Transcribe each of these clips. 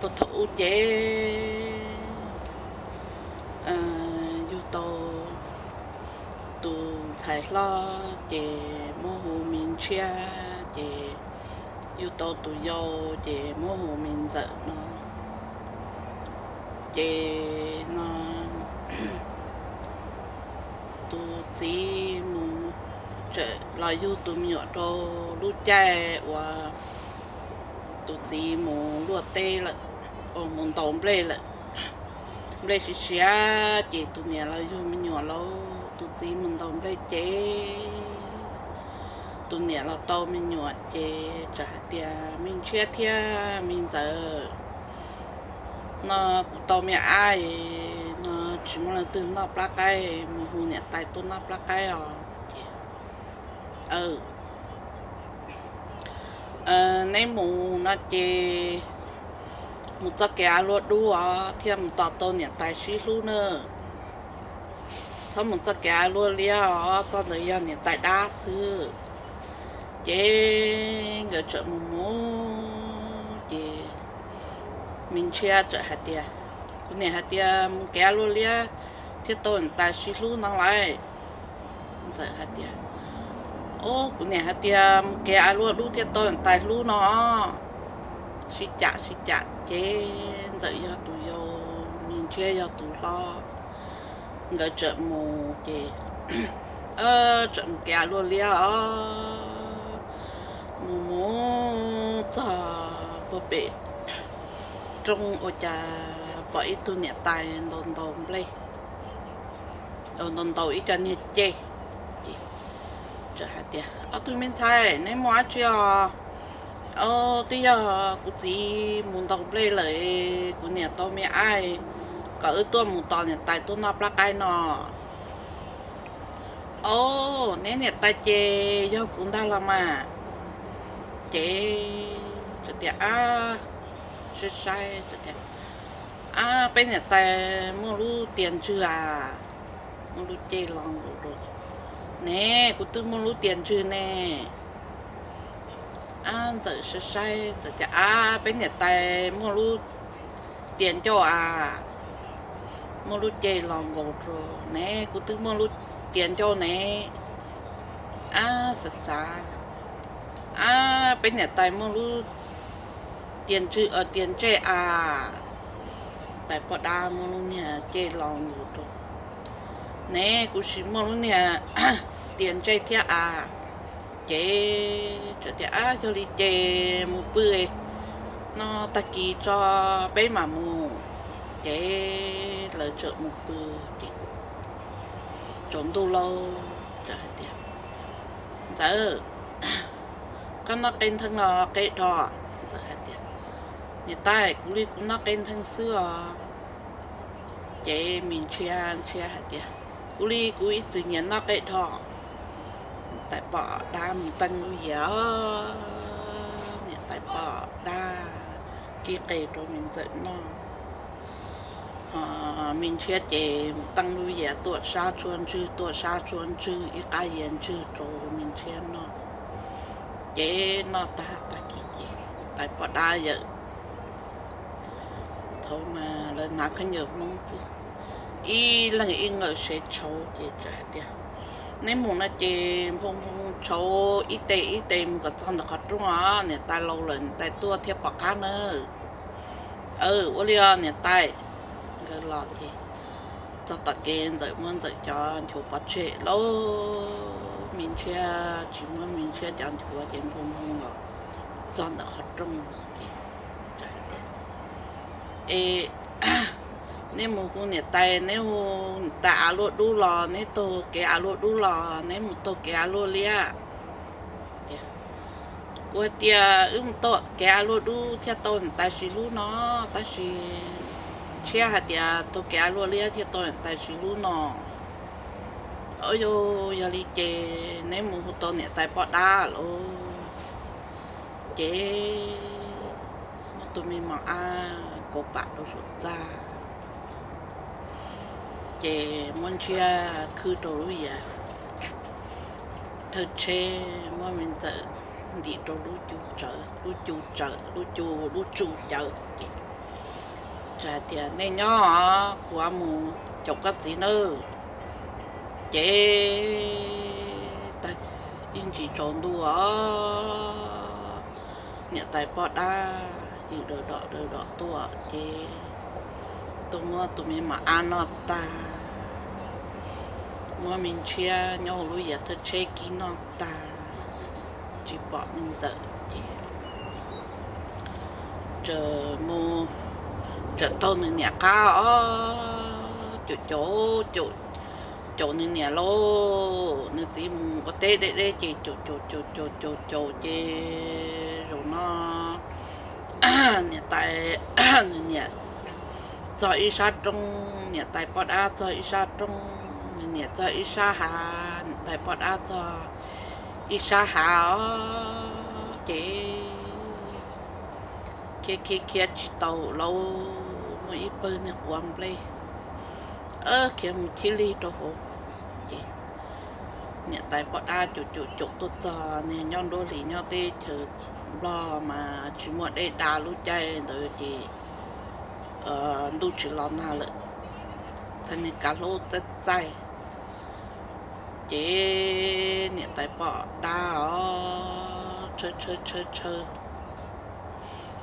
Thaum ub ces yug tau tus ntxhais hlob ces muab hu Me Ntshiab, ces yug tau tus yau ces muab hu Me Ntxawm no. Ces no tus txiv mus, tseem los yug tus me nyuam rau lub caij uas tus txiv mus luaj teb lawm, mus ntaus nplej lawm. Nplej siav siav ces tus niam los yug me nyuam lauj, tus txiv mus ntaus nplej ces tus niam los tau me nyuam ces txawm hais tias, Me Ntshiab thiab Me Ntxawm, no kuv tau me ab no, tsis muaj leej twg noj plab qaib, mus hu niam tais tuaj noj plab qaib os. Ces neb mus no ces mus txoj kev av luaj dub os thiaj mus tos tau niam tais sib hlub na. Txhob mus txoj kev av luaj liab os, txoj ntawd yog niam tais dab xwb. Ces nkawd txawm mus mus ces Me Ntshiab txawm hais tias, Kuv niam hais tias mus kev av luaj liab thiaj tau niam tais sib hlub no lauj. Ntxawm hais tias, Au, kuv niam hais tias mus kev av luaj dub thiaj tau niam tais hlub no. Sib cam sib cam ces Ntxawm yog tus yau, Me Ntshiab yog tus hlob. Nkawd txawm mus ces txawm mus kev av luaj liab os, mus mus txog puag pem roob ua cas pom ib tug niam tais ntaus ntaus nplej, ntaus ntaus ib co niag ceg. Ces txawm hais tias, Ob tug me ntxhais, neb muaj dab tsi os? Au, twb yog kuv txiv mus ntaus nplej lawm, kuv niam tau me ab, kom wb tuaj mus tos niam tais tuaj noj plab qaib no. Au, neb niam tais ces yog kuv ntag los mas. Ces txawm tias, Ab, saib saib, Ab, peb niam tais muaj lub tias ntswg as, muaj lub ceg los nkaus rau. Ne, kuv twb muaj lub tias ntswg ne. Ab, Ntxawm saib saib txawm tias, Ab, peb niam tais muaj lub tias ncauj as, muaj lub ceg los nkaus rau. Ne, kuv twb muaj lub tias ncauj ne. Ab, xav xav, Ab, peb niam tais muaj lub tias ntswg, tias ntsej as, tais poj dab muaj lub niag ceg los nkaus rau. Ne, kuv tsis muaj lub niag tias ntsej thiab as. Ces txawm tias, Ab, yog li ces mus pw, no tag kis tso peb mam mus. Ces lawv txawm mus pw. Ces tsaus ntuj lauj, txawm hais tias, Ntxawm, koj noj qe ntheej los qe dhos? Ntxawm hais tias, Niam tais, kuv li kuv noj qe ntheej xwb os. Ces Me Ntshiab, Ntshiab hais tias, Kuv li kuv ib txwm nyiam noj qe dhos. Niam tais poj dab mus teej lub yias, niam tais poj dab kib qe rau Me Ntxawm noj. Ho Me Ntshiab ces mus teej lub yias tuaj sab tshuab ntswg, tuaj sab tshuab ntswg, ib qab yias ntswg rau Me Ntshiab noj. Ces noj tag tag kis ces tais poj dab yawm, thaum mas lawv hnav khaub ncaws Hmoob xwb, ib leeg ib nqawm sev tshauv ces txawm hais tias, Neb mus no ces nphoo nphoo tshauv ib tes ib tes mus kom txog ntawm qhov rooj os, niam tais laus lawm niam tais tuaj thiaj pom qab nawb. Ua li os niam tais. Nkawd los ces txog tom kev Ntxawm muab Ntxawm cov nchuav pov tseg lauj, Me Ntshiab tsis muab Me Ntshiab cov nchuav ces nphoo nphoo los txog ntawm qhov rooj ces hais tias, Es neb mus hu niam tais, neb hu niam tais av luaj dub los neb taug kev av luaj dub los neb mus taug kev av luaj liab? Kuv hais tias wb mus taug kev av luaj dub thiaj tau niam tais sib hlub no, tab sis Ntshiab hais tias taug kev av luaj liab thiaj tau niam tais sib hlub no. Yog li ces neb mus hu tau niam tais poj dab lauj. Ces muab tus me mos ab kauv pam rau saum txaj, ces muab Ntshiab khwb rau lub yias, thawj tsheb muab Me Ntxawm ntim rau lub cu tsawv, lub cu tsawv, lub cu, lub tsu cawv ces Hais tias, nej nyob os, kuv mus caum koj txiv nawb. Ces tag ib ntsis tsaus ntuj os, niam tais poj dab yws daws dom daws dom tuaj ces tuaj muab tus me mos ab noj tag, muab me ntshiab nyob hauv lub yias thawj tsheb kib noj tag, tsis pom me ntxawm ces txawm mus, txawm taug nws niam qab os, caum caum caum nws niam lauj. Nws txiv mus ua teb deb deb ces caum caum caum caum caum caum ces zaum no niam tais, nws niam txog ib sab roob, niam tais poj dab txog ib sab roob, nws niam txog ib sab hav, niam tais poj dab txog ib sab hav os ces khiav khiav khiav tsis tau lauj, muaj ib pawg niag quav nplej khiav mus chib lig rau hauv ces niam tais poj dab caum caum caum tuaj txog niag nyob nruab hlis nyob teb chaws Nplog mas tsis muaj dej da lub caij ntawd ces ntuj tsis los nag lawm, txhais niag kav hlaub txaij txaij ces niam tais poj dab os tshawb tshawb tshawb tshawb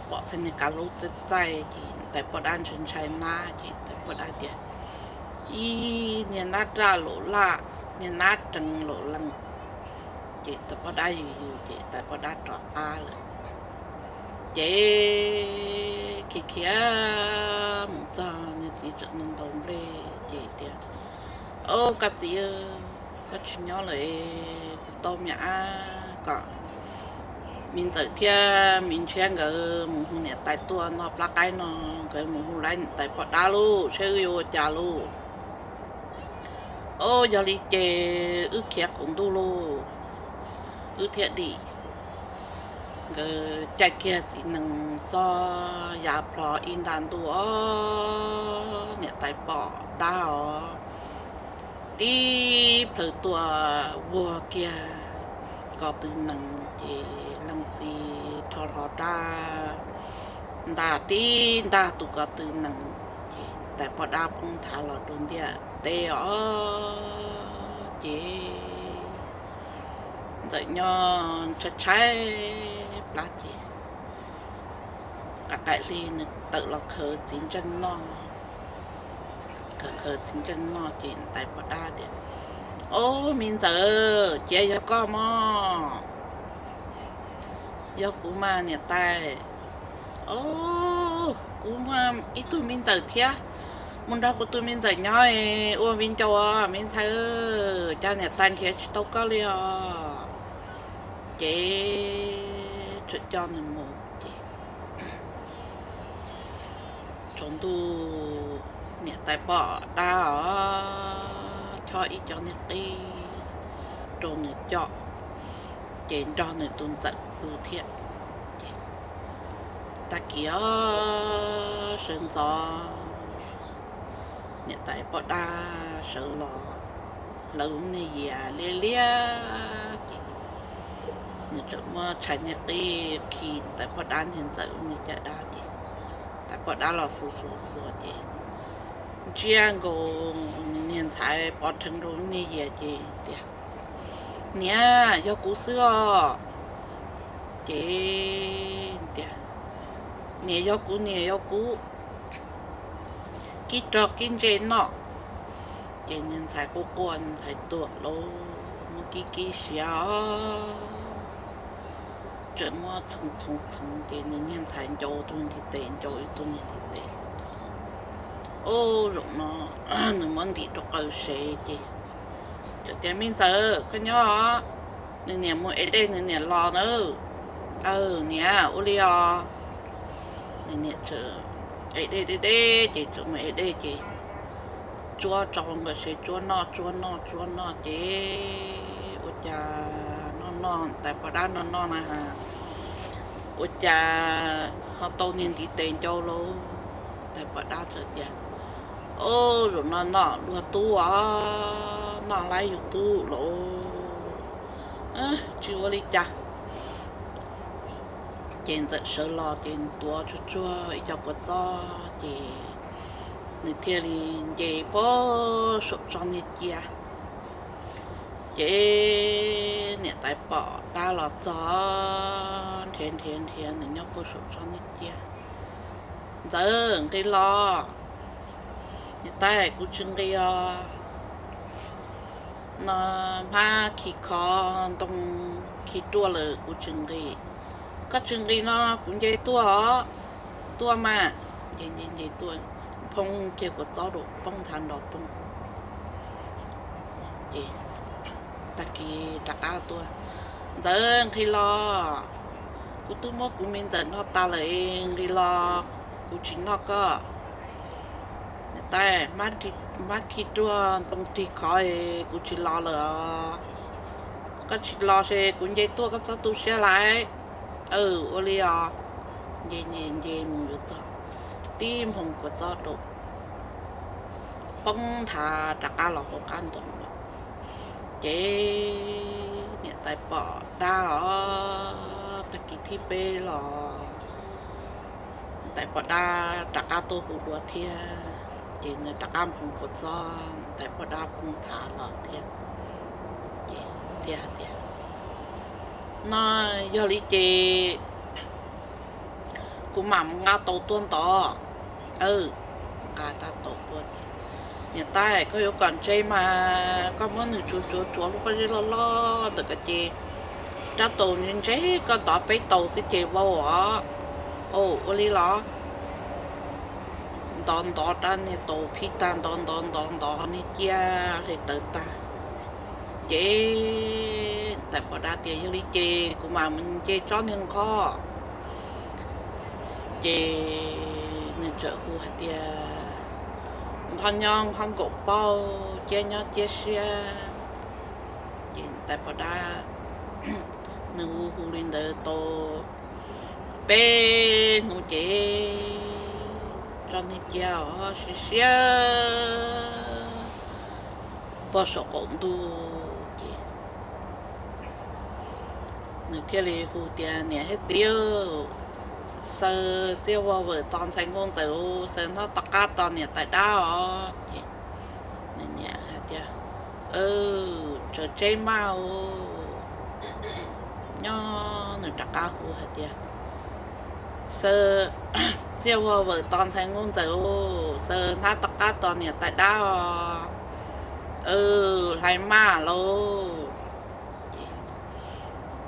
pom txhais niag kav hlaub txaij txaij ces niam tais poj dab ntshai ntshai nab ces niam tais poj dab tias, ib niag nab raj laum laj, niag nab reev laum lees. Ces tais poj dab yws yws ces tais poj dab rov qab lawm. Ces khiav khiav mus txog nws txiv tseem ntaus ntaus nplej ces tias, Au koj txiv, koj tsis nyob lawm, kuv tau me ab kom me ntxawm thiab me ntshiab nkawd mus hu niam tais tuaj noj plab qaib no, nkawd mus hu lawv niam tais poj dab lauj, saib wb yuav ua cas lauj. Au yog li ces wb khiav qaum ntuj lauj, wb thiaj dim. Nkawd caij kiag txiv nees xob ya plho ib nta ntuj os, niam tais poj dab os tib plhaw tuaj vuag kiag ko tw nees ces leej txiv rho rho rab ntaj tib ntaj tus ko tw nees ces tais poj dab poob nthav los rau ntiaj teb os. Ces ntxawm nyob tshaib tshaib plab ces qaim qaim hli nws tawm los khaws txiv ntseej noj. Khaws khaws txiv ntseej noj ces tais poj dab tias, Au me ntxawm, cia yog koj mog. Yog kuv mas niam tais. Au, kuv muaj ib tug me ntxawm thiab, mus nrog kuv tus me ntxawm nyob ua viv ncaus os me ntxhais, cas niam tais nrhiav tsis tau koj li os. Ces tseem coj nws mus ces tsaus ntuj niam tais poj dab os chob ib co niag qib rau nws coj, ces nrog nws tus ntxawm pw thiab. Ces tag kis os sawv ntxov niam tais poj dab sawv los hlawv lub niag yias liab liab ces nws tseem muab tshais niag qib khi tais poj dab niag ntxawm lub niag caj dab ces tais poj dab los xuas xuas xuas ces ntsiab nkaus nws niag ntxhais pov rheev rau lub niag yias ces tias, Niam, yog kuv xwb os. Ces tias, Niam, yog kuv, niam, yog kuv, kib rog kib ntse noj. Ces niag ntxhais quaj quaj, niag ntxhais tuag lauj, muab kib kib siav os, tseem muab txhoov txhoov txhoov ces nws niag ntxhais ncau tus ntiv tes, ncau ib tug niag ntiv tes. Ub, zaum no nws muab ntim rau qawm sev ces txawm tias, Me ntxawm, koj nyob os. Nws niam mus ev dej nws niam los na. Aw niam, ua li os. Nws niam ev dej deb deb ces tseem mus ev dej ces tsuab tsau nkawd sev, tsuab noj tsuab noj tsuab noj ces ua cas noj noj, tais poj dab noj noj na has, ua cas ho tau niag ntiv tes ncau lauj. Tais poj dab txawm tias, Ub, zaum no noj luag tub os, noj laib yus tub lauj. Tsis ua li cas. Ces Ntxawm sawv los ces nws tuav tsuag tsuag ib co kua txob ces nws thiaj li nce puag saum tsob niag cia. Ces niam tais pom dab los txog, nrhiav nrhiav nrhiav nws nyob puag saum tsob niag cia. Ntxawm, nqis los. Niam tais, kuv tsis nqis os. No hmab khi khov ntoo khi ruaj lawm kuv tsis nqis. Koj tsis nqis no kuv nce tuaj os. Tuaj mas. Nce nce nce tuaj, phoob kiag kua txob rau poob nthav nrov poob. Ces tag kis rov qab tuaj, Ntxawm, nqis los. Kuv twb muab kuv me ntxawm noj tas lawm, nqis los, kuv tsis noj koj. Niam tais, hmab khi ruaj ntoo rig khov, kuv tsis los lawm os. Koj tsis los ces kuv nce tuaj, koj txhob tu siab lawm. Ua li os. Nce nce nce mus yuav txog, tib nphoo kua txob rau poob nthav rov qab los hauv qab ntoo lawm. Ces niam tais pom dab os, tag kis thib peb los niam tais pom dab rov qab tuaj hu dua thiab. Ces nws rov qab nphoo kua txob, niam tais pom dab poob nthav los thiab. Ces thiaj hais tias, no yog li ces kuv mam mus nqa taus tuaj ntov. Nqa rab taus tuaj ces, niam tais, koj yuav kom ntse mas koj muab nws tsuav tsuav tsuav lub pob zeb loj loj ntawm ko ces rab taus ntse ntse, koj ntov peb taus xwb ces vau os. Ua li los. Ntov ntov rab niag taus phij tag, ntov ntov ntov ntov niag cia hle tawv tag. Ces niam tais pom dab tias yog li ces kuv mam mus nce tsob niag nqhov. Ces nws txawm hu hais tias, nqhov nyob nqhov nkaum paug, ciab nyob ciab siab. Ces niam tais pom dab nws hu hu li ntawd tau peb hnub ces tsob niag cia os siab siab puag saum qaum ntuj ces nws thiaj li hu tias, niam thiab txiv, xaws txiaj vog vawm tos ntxhais nkauj ntxawm, xaws hnab to qab tos niam tais dab os. Ces nws niam hais tias, tsawv tseb maj os. Nyob nws rov qab hu hais tias, xaws txiaj vog vawm tos ntxhais nkauj ntxawm, xaws hnab to qab tos niam tais dab os. Hlais maj lauj.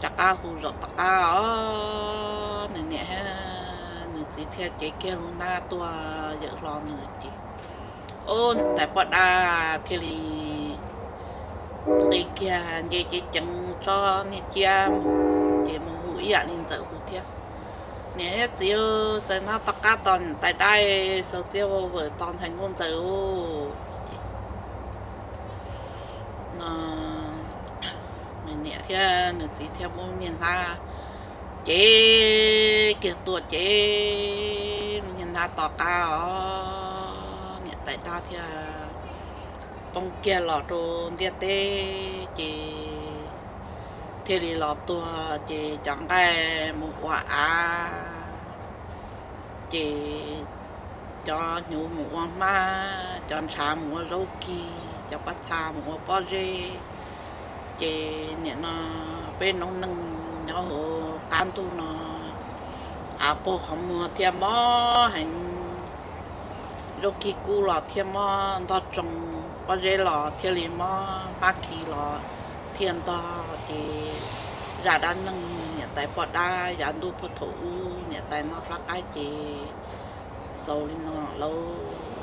Ces rov qab hu zom tom qab os, nws niam thiab nws txiv thiaj cev kiag lub hnab tuaj yawm hlo nws ces, ub, niam tais poj dab thiaj li nqis kiag nce ceev ceev tsob niag ciab mus, ces mus hu ib yam li ntxawm hu thiab, niam thiab txiv, xaws hnab to qab tos niam tais dab, xaws txiaj vog vawm tos ntxhais nkauj ntxawm. Ces no nws niam thiab nws txiv thiaj muab niag hnab cev kiag tuaj ces niag hnab to qab os, niam tais dab thiaj poob kiag los rau ntiaj teb ces thiaj li los tuag ces cov nqaij mus ua av, ces cov hnyuv mus ua hmab, cov ntshav mus ua zaub kig, cov pob txha mus ua pob zeb. Ces nim no peb noob neej nyob hauv qab ntuj no av puag qhov muag thiaj mob heev, zaub kig kub los thiaj mob ntog tsoo, pob zeb los thiaj li mob, hmab khi los thiaj ntog. Ces zaj dab neeg niam tais poj dab yav ntuj puag thaum ub niam tais noj hlab qaib ces xaus li no lauj.